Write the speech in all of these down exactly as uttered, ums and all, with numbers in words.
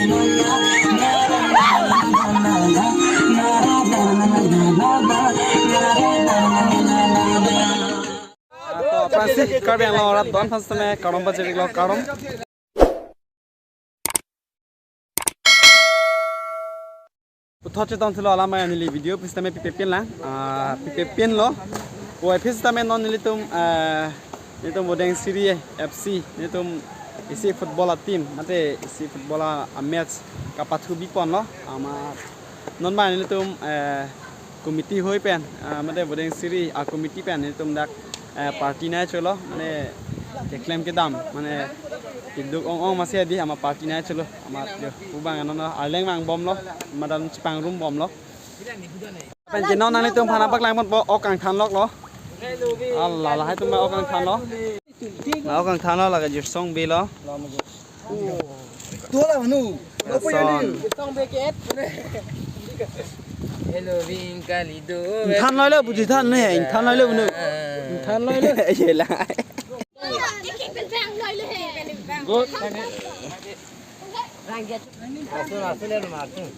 Ah, to, aphrangsi Karbi Anglong arat don aphan sitame kardom pajirlo, kardom. Puthot chetongthulo alam neli video pusitame pipe pinlang, ah, pipe pinlo. Oi, pusitame non nelitum, ah, nelitum Bodengsiri F C, nelitum isi football a-team, mate isi football a-match kapathu biponlo. Ama non ma nelitum, eh, committee hoi pen, ah, mate Bodengsiri a-committee pen nelitum dak, eh, party nai cholo, mane keklem kedam, mane keduk ong ong masi adi ama party nai cholo, ama yo, pu abang non arleng vangbomlo, madan chepangrumbomlo. Pen ke non nanglitum aphan nangpaklangponpo, ok kangthanloklo. Allah, lahai atum ok kangthanlo. Ma ok kangthanlo, lake Jirsong Bey lo. Tuh lah, Manu. Son. Hello, Ving Kalido. Thanloi lo, buji than ne, thanloi lo, Manu. Thanloi lo. Ye la. Good. Asun, asun, ya, Manu, asun.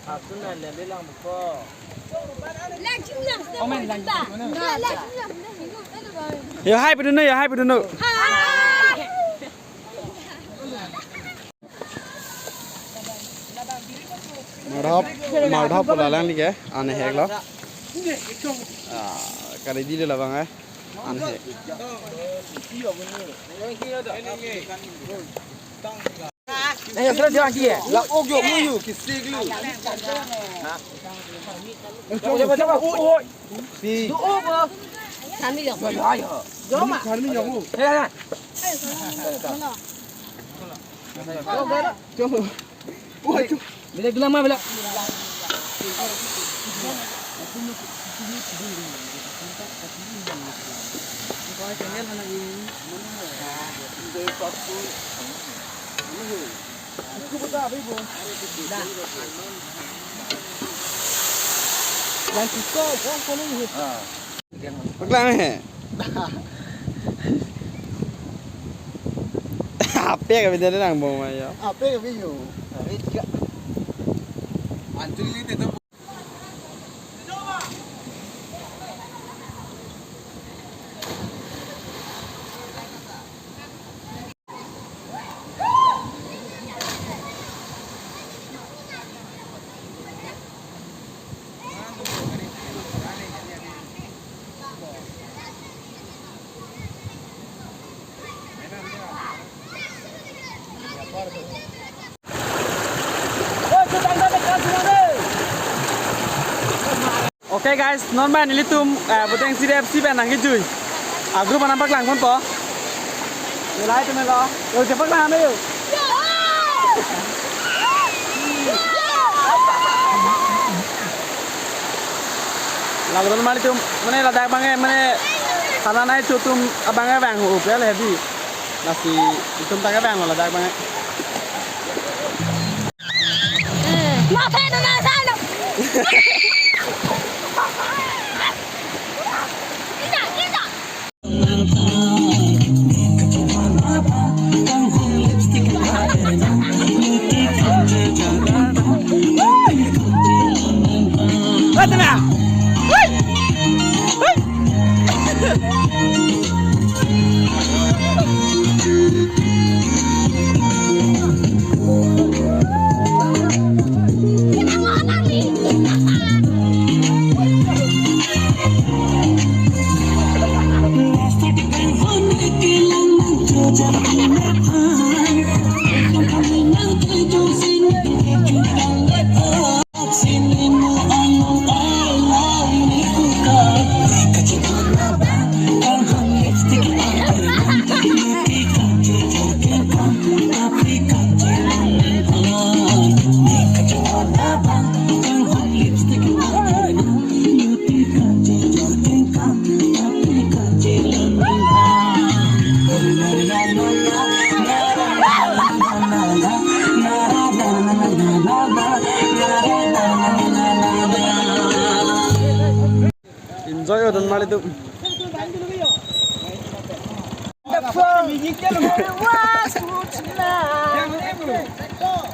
Asun, na, lele lang buko. Yo, hai, pudun, yo, hai, pudun. Mardhap, Mardhap pula lang dike, anhek lo. Ah, kali di lo labang, eh. Anhek. Ayo, sudah dia lagi ya? Lah, oh, yo, muyu, kisik lu. Coba, coba, oh, oh. Si. Tuh, oh, bo. Kami yang. Ya, ya. Yo, ma. Kami yang, oh. Ya, ya. Coba. Wah, itu. Bila, bila, ma, bila. Yang kita, kau, kau ni. Ah. Paklang he. Ape ke bida nang bong ma yo. Ape ke bida. Ape tiga. Anjali ni tu. Okay guys, non ma nelitum, eh, Bodengsiri F C pen nangkejui a-group aphan nangpaklangponpo. Yo, lahai atum lo. Yo, chepaklang yo. Lalu non ma nelitum, mane ladak abang ke, mane, sana nai chutum abang ke bang, upel heavy. Lasi itum ta ke bang lo ladak abang ke. Enjoy odon mali tu.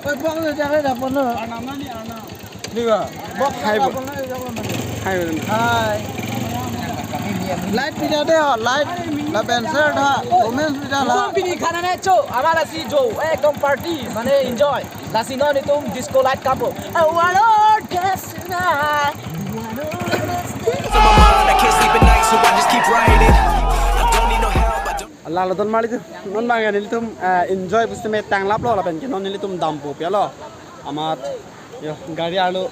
Oi, bok na jang le dapon lo. Di ba? Bok hai bo. Hai bo. Hai. Light pida de ho, light. Lapen share tha, comments pida la. Pini khana ne cho, amar lasi jo, ekdom party, mane enjoy. Lasi non itum disco light kapo. I wanna dance tonight. On my mind, I can't sleep at night, so I just keep writing. I don't need no help, I don't Lalo don mali tu. Non bang nelitum eh, enjoy pusi me tanglap lo lapen ke non nelitum dampo pia lo. Amat yo gari arlo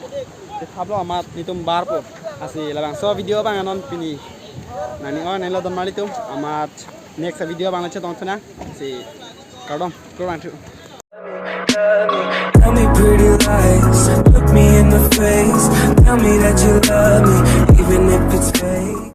thap lo amat nelitum barpo. Lasi labangso video bang non pini. Nani on nelo don mali tum amat next video bang lo chetong thuna. Si kardom kurang thu. Tell me pretty lies, look me in the face. Tell me that you love me, even if it's